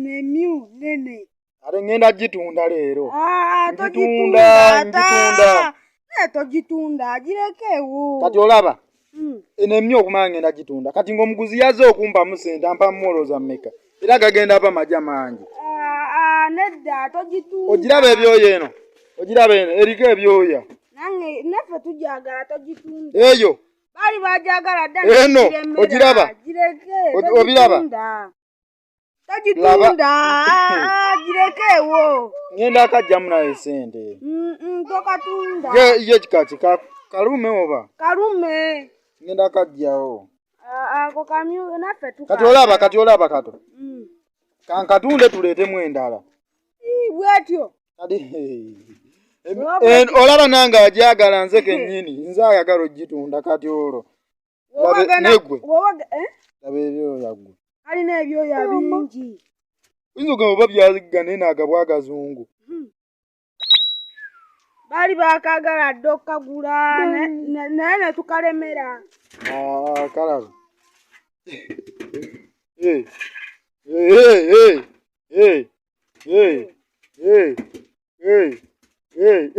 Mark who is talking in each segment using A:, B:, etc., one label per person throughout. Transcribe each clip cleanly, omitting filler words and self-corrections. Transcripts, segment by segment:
A: Eno emyu nene.
B: Ate ngenda gitunda leero.
A: Ah,
B: Ngitunda, ngitunda.
A: Naye togitunda, girekeewo.
B: Kati olaba eno emyu okumanya ngenda gitunda. Kati ng'omuguzi yazze okumpamu sente, ampamu olowooza mmeka? Era gagenda aba maja mangi.
A: Ah, ah, nedda, togitunda.
B: Ogiraba ebyoya eno, ogiraba eno eriko ebyoya.
A: Nange naffe tujagala, togitunda.
B: Eyo
A: baali bajagala dda.
B: Eno, ogiraba?
A: Gireke.
B: Obiraba?
A: Togitunda, girekeewo.
B: Ngenda akajjamu naye sente.
A: Tokatunda.
B: Ye kika ki? Kalume oba?
A: Kalume.
B: Ngenda akajjawo.
A: Ako kamyu naffe.
B: Kati olaba, kati olaba kato. Kankatunde tuleetemu endala.
A: Bwetyo.
B: Kati olaba nange ajagala, nze kennyini nze ayagala ogitunda. Kati olwo negwe laba ebyoya gwe.
A: Alina ebyoya bingi.
B: Oyinza ogamba oba byazigga, naye naagabwa agazungu.
A: Baali bakagala dda okukagula, naye netukalemera.
B: Ah, kalaba. Hey, hey, hey, hey, hey, hey, hey, hey.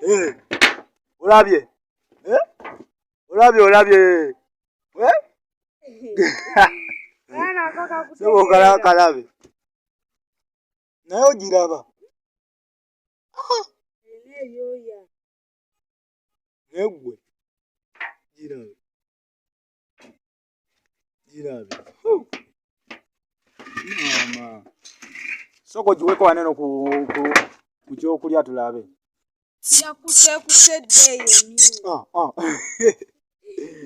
B: Hey. Olabye? Eh? Olabye, olabye? Eh? Sebo kalabe. Naye ogiraba. Naye ggwe girabe, girabe. Maama, sooka ogiweko waneno ku kyokulya tulabe.
A: Yakusekuse dda eyo emyu.
B: Ah, ah.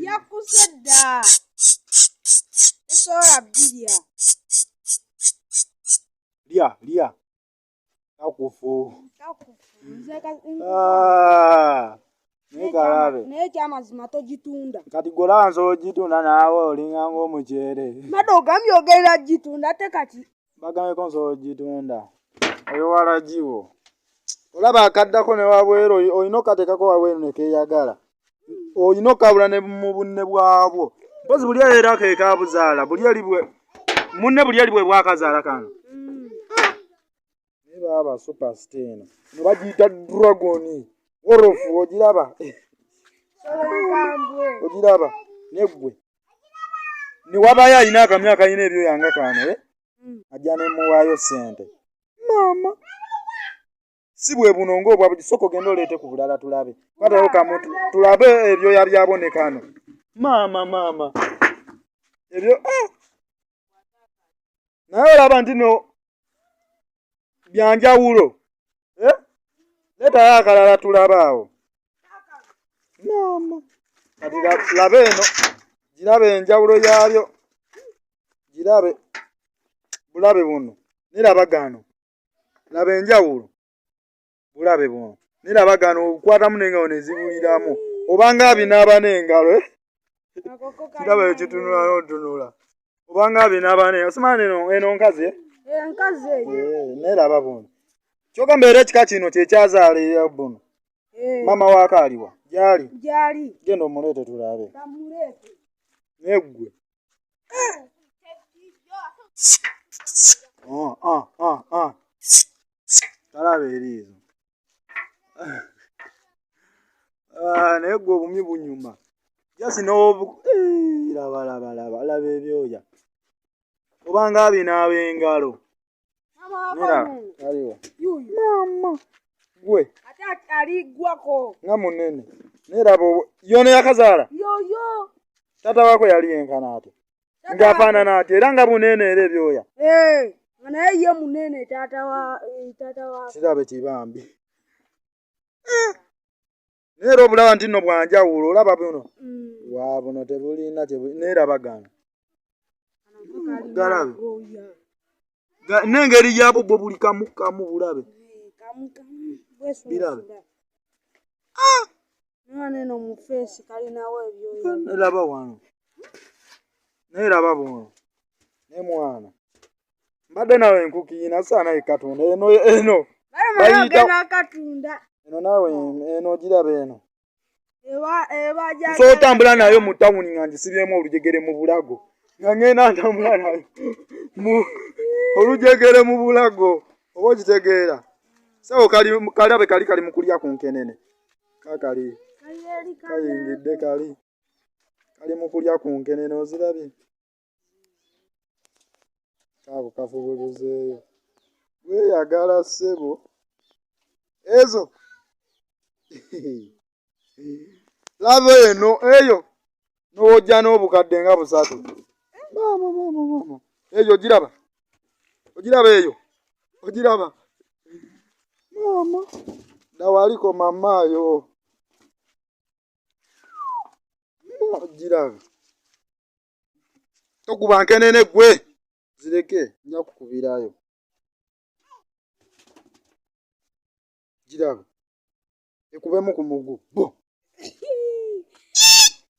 A: Yakuse dda, tesobola birya.
B: Lya, lya, takufu.
A: Ah,
B: naye kalabe.
A: Naye ekyamazima togitunda.
B: Kati golaba nsobola ogitunda, naawe olinga ng'omukyere.
A: Madde ogambye ogenda gitunda, ate kati?
B: Bagambyeko nsobola ogitunda. Oyo walagiwo, olaba akaddako ne wabweru, olina okateekako wabweru nekeeyagala, olina okabula ne mu bunne bwabwo. Mpozi buli era kekabuzaala, buli eri bwe munne, buli eri bwe bwakazaala kano. Naye baaba superstar eno no bagiyita dragon worofu. Ogiraba, ogiraba neggwe newabayo alina akamyu akalina ebyoya nga kano, eh? Ajja nemuwaayo sente. Maama, si bwe buno ngaobwa bugi. Sooka ogenda oleete ku bulala tulabe. Kwatayo kamu tulabe ebyoya byabwo ne kano. Maama, maama, ebyo, ah! Naye olaba nti no byanjawulo, eh? Leetayo akalala tulabe awo. Maama, kati laba eno, girabe enjawulo yaabyo, girabe bulabe buno neraba gano. Laba enjawulo, bulabe buno neraba gano. Okwatamu n'engalo nezibuliramu, obanga binaaba n'engalo, eh? Kiraba ekitunula n'otunula, obanga binaaba n'engalo. Simanyi eno, eno nkazi, eh?
A: Enkazi eyo.
B: Eh, neraba buno. Kyogamba era ekika kino kyekyazaala era buno. Maama waako aliwa? Gyali?
A: Gyali.
B: Genda omuleete tulabe.
A: Bamuleete.
B: Neggwe. Ah, ah, ah, ah. Kalaba eriizo. Ah, naye gwe obumyu bunyuma jasi nobu. Eh, laba, laba, laba, laba ebyoya, obanga binaaba engalo. Aliwa maama gwe?
A: Ate aliggwako.
B: Nga munene. Naye laba yono yakazaala.
A: Yoyo.
B: Taata waako yali yenkana ate ng'afaanana ati, era nga bunene, era ebyoya.
A: Eh, nga naye ye munene taata wa taata wa.
B: Kirabe kibambi. Naye era obulaba nti nno bwanjawulo. Olaba buno wa buno tebulina naye raba gano, galabe n'engeri yabwo bwo buli kamu kamu bulabe. Birabe.
A: None eno mu face kalinawo ebyoya.
B: Laba wano, naye laba buno. Ne mwana mbadde nawe nkukiina saana ye Katonda eno, eno
A: Bagenda katunda.
B: Eno naawe eno ogiraba eno.
A: Eba eba.
B: Nsobola otambula nayo mu tawuni nga ngisibyemu olujegere mu bulago. Nga ngenda ntambula nayo olujegere mu bulago oba okitegeera. Sawo kali kalabe kali kali mu kulya ku nkenene. Kakali kayingidde kali kali mu kulya ku nkenene ozirabye. Kaabo kafubuluzeeyo. Weeyagala ssebo. Ezo. Laba eno eyo n'ojja n'obukadde nga busatu. Maama maama maama. Eyo ogiraba? Ogiraba eyo? Ogiraba? Maama. Dawaliko mamaayo. Ogiraba? Tokuba nkenene gwe. Zireke nja kukubirayo. Giraba? Ekubemu ku mugu. Bo.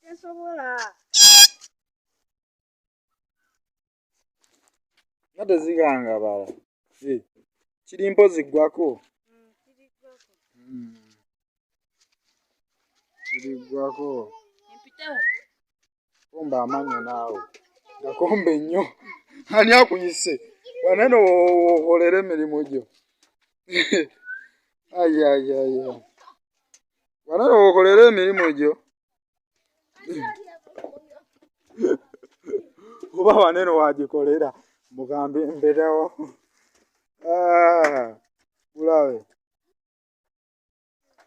A: Tesobola.
B: Nga tezigangabala. Eh, kiri mpozi ggwako. Kiri ggwako. Komba amannyo naawe. Gakombe nnyo. Ani akuyise? Wanene okolere emirimu gyo. Ayayaya. Wanene okolere emirimu gyo. Oba wanene wagikolera mugambe mberewo. Ah, bulabe.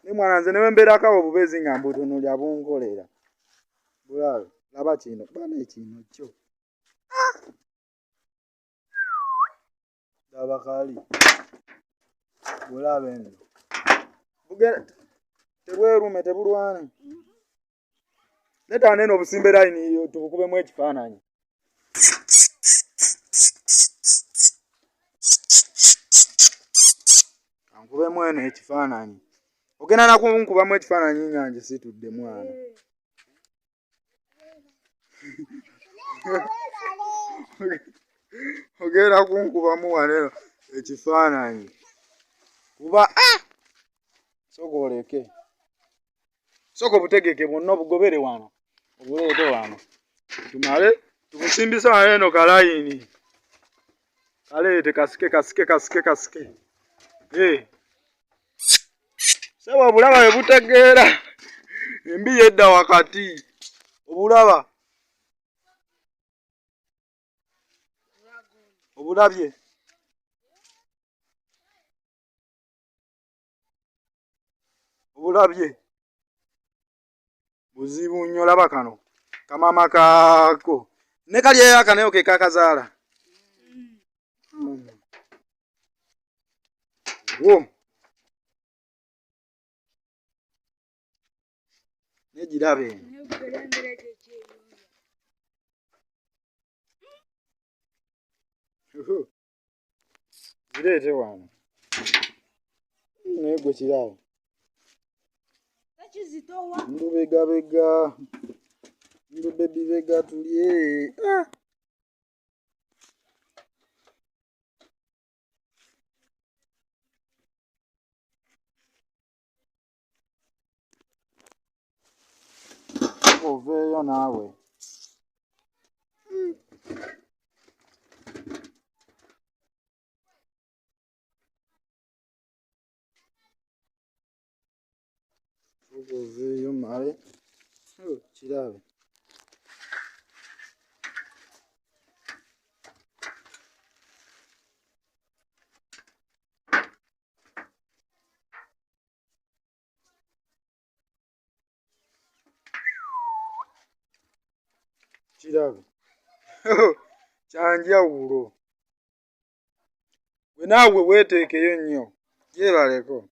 B: Ne mwana nze newe mbeerako awo obubeezi nga mbutunuulira bunkolera. Bulabe, laba kino, bana ekino kyo. Ah! Laba kali. Bulabe nno. Tebwerume, tebulwane. Leeta neno obusimbe layini tubukubemu ekifaananyi. Kankubemu eno ekifaananyi. Ogenda na kunkubamu ekifaananyi nga ngisitudde mwana. Ogenda kunkubamu wano eno ekifaananyi. Kuba ah! Sooka oleke. Sooka obutegeke bwonna obugobere wano. Obuleete wano. Tumale tubusimbise wano eno kalayini. Kaleete kasike kasike kasike kasike. Hey. Sebo obulaba bwe butegeera. Embi yedda wakati. Obulaba. Obulabye. Obulabye. Buzibu nnyo laba kano. Kamama kaako. Ne kali eyo akaneyo ke kakazaala. Wo. Negirabe. Zireete wano. Naye gwe kirabo. Ndubegabega. Ndubebibega tulye. Ah. Oveeyo naawe. Oveeyo male. Kirabe. Kirabe. Kyanjawulo. Gwe naawe weeteekeyo nnyo. Gyebaleko.